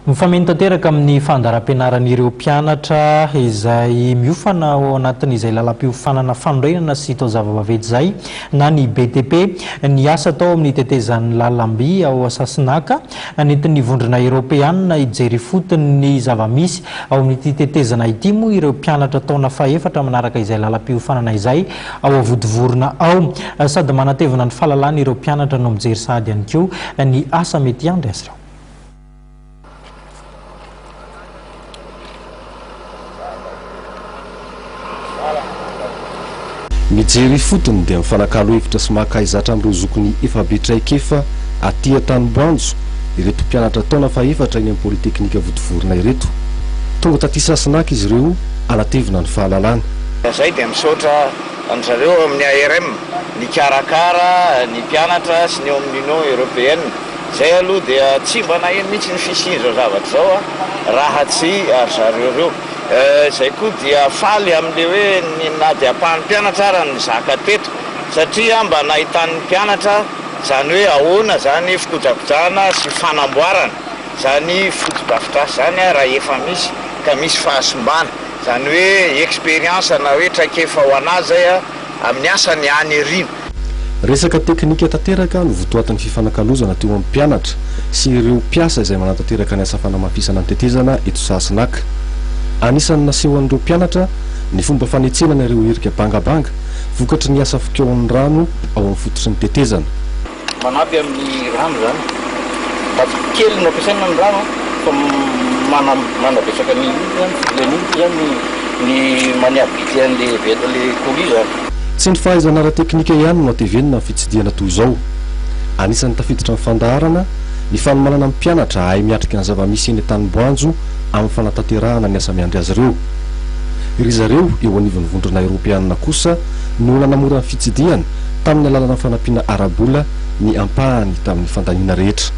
Mifameno tanteraka amin'ny fandaharam-pianaran'ireo mpianatra izay miofana ao anatin'izay lalam-piofanana fanorenana sy taozava-baventy izay na ny BTP ny asa atao amin'ny tetezan'ny lalamby ao Sasinaka. Nentin'ny Vondrona Eoropeanina hijery ifotony ny zava-misy ao amin'ity tetezana ity moa ireo mpianatra taona fahefatra manaraka izay lalam-piofanana izay ao Avodivorona ao. Sady manatevina ny fahalalana ireo mpianatra no mijery sahady ihany koa ny asa mety hiandry azy ireo. Mijery ifotony dia mifanakalo hevitra sy maka haizatra amin'ireo zokiny efa be traikefa aty Antanimboanjo ireto mpianatra taona fahefatra eny amin'ny Polyteknika Vontovorona ireto. Tonga taty Sasinaka izy ireo hanatevina ny fahalalana. Izay dia misaotra an-dry zareo ao amin'ny ARM nikarakara ny mpianatra sy ny ao amin'ny Union Européenne. Izay aloha dia tsy mba naheno mihitsy ny fisian'izao zavatra izao aho raha tsy ry zareo ireo. Izay koa dia faly amin'ilay hoe ny na dia ampahan'ny mpianatra ara no nizaka teto satria mba nahitan'ny mpianatra izany hoe ahoana izany fikojakojana sy fanamboarana izany fotodrafitrasa izany raha efa misy ka misy fahasimbana. Izany hoe expérience na hoe traikefa ho an'azy izay amin'ny asany any aoriana. Resaka teknika tanteraka no votoatin'ny fifanakalozana teo amin'ny mpianatra sy ireo mpiasa izay manatanteraka ny asa fanamafisana ny tetezana eto Sahasinaka. Anisan'ny nasehon'ireo mpianatra ny fomba fanetsenana ireo hirika bangabanga vokatry ny asa fikaohan'ny rano ao amin'ny fototry ny tetezana. Manampy amin'ny rano izany. Mba tsy kely no ampiasaina ny rano fa manabetsaka ny ino zany, ny ino zany ny maniabilité an'le le colis zany. Tsy ny fahaizana ara-teknika ihany no atevenina amin'ny fitsidihana toy izao. Anisan'ny tafiditra amin'ny fandaharana ny fanomanana ny mpianatra hahay miatrika ny zava-misy eny Antanimboanjo amin'ny fanatanterahana ny asa miandry azy ireo. Ry zareo eo anivon'ny Vondrona Eoropeanina kosa no nanamora ny fitsidihana tamin'ny alalan'ny fanampiana ara-bola ny ampahany tamin'ny fandaniana rehetra.